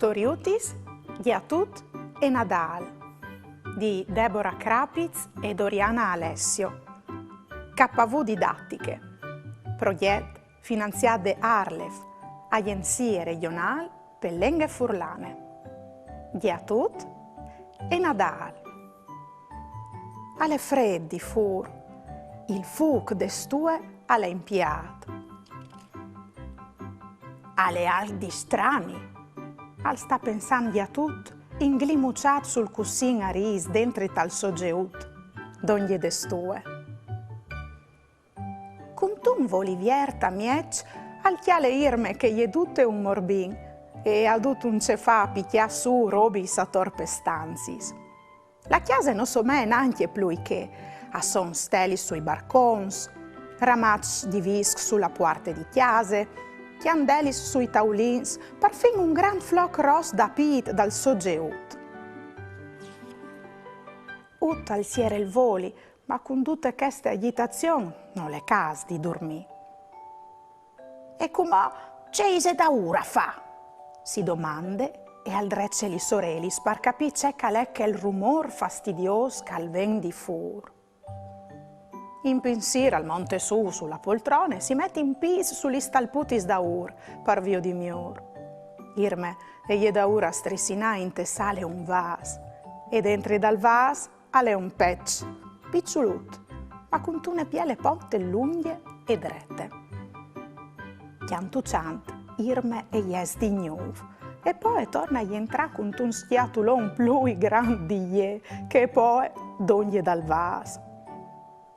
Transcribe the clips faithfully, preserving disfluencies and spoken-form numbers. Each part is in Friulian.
Storiutis, Gjatut e Nadâl, di Debora Crapiz e Doriana Alessio. K V Didattiche. Progjet finanziât de ARLeF, Agjenzie Regjonâl pe Lenghe Furlane. Gjatut e Nadâl. Al è frêt di fûr, il fûc de stue al è impiât. Al è alc di strani, al sta pensant Gjatut, inglimuçât sul cussin a rîs dentri tal so gjeut, dongje de stue. Cuntun voli viert a mieç al cjale Irme che e je dute un morbin e e à dut un ce fâ a picjâ sù robis ator pes stanziis. La cjase no somee nancje plui chê, a son stelis sui barcons, ramaçs di visc su la puarte di cjase, cjandelis sui taulins, parfin un grant floc ros dapît dal so gjeut. Ut al siere il voli, ma cun dute cheste agjitazion nol è câs di durmî. E cumò ce ise daûr a fâ? Si domande e al drece lis orelis par capî ce che al è chel rumôr fastidiôs che al ven di fûr. In pinsîr al monte sù su la poltrone, si met in pîts su lis talputis daûr, par viodi miôr. Irme e je daûr a strissinâ inte sale un vâs, e dentri dal vâs al è un peç, piçulut, ma cuntune biele ponte lungje e drete. Cjantuçant, Irme e jes di gnûf, e po e torne a jentrâ cuntun scjatulon plui grant di jê, che e poie dongje dal vâs.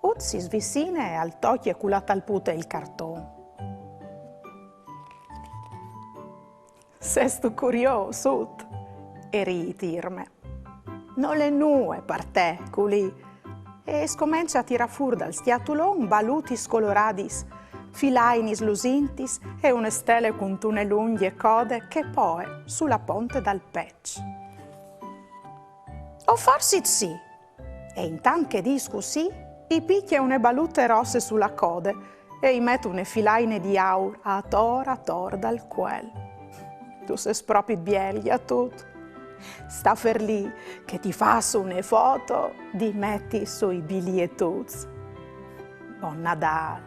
Ut si svicine e al tocje cu la talpute il carton. Sêstu curiôs, Ut? E rît Irme. Nol è nuie par te, culì. E e scomence a tirâ fûr dal scjatulon balutis coloradis, filainis lusintis e une stele cuntune lungje code che e poie su la ponte dal peç. O forsit sì, e intant che e dîs cussì, i picje une balute rosse su la code e i met une filaine di aur ator ator dal cuel. Tu sês propit biel, Gjatut. Sta fer li che ti fâs une foto di meti sui bilietuts. Bon Nadâl.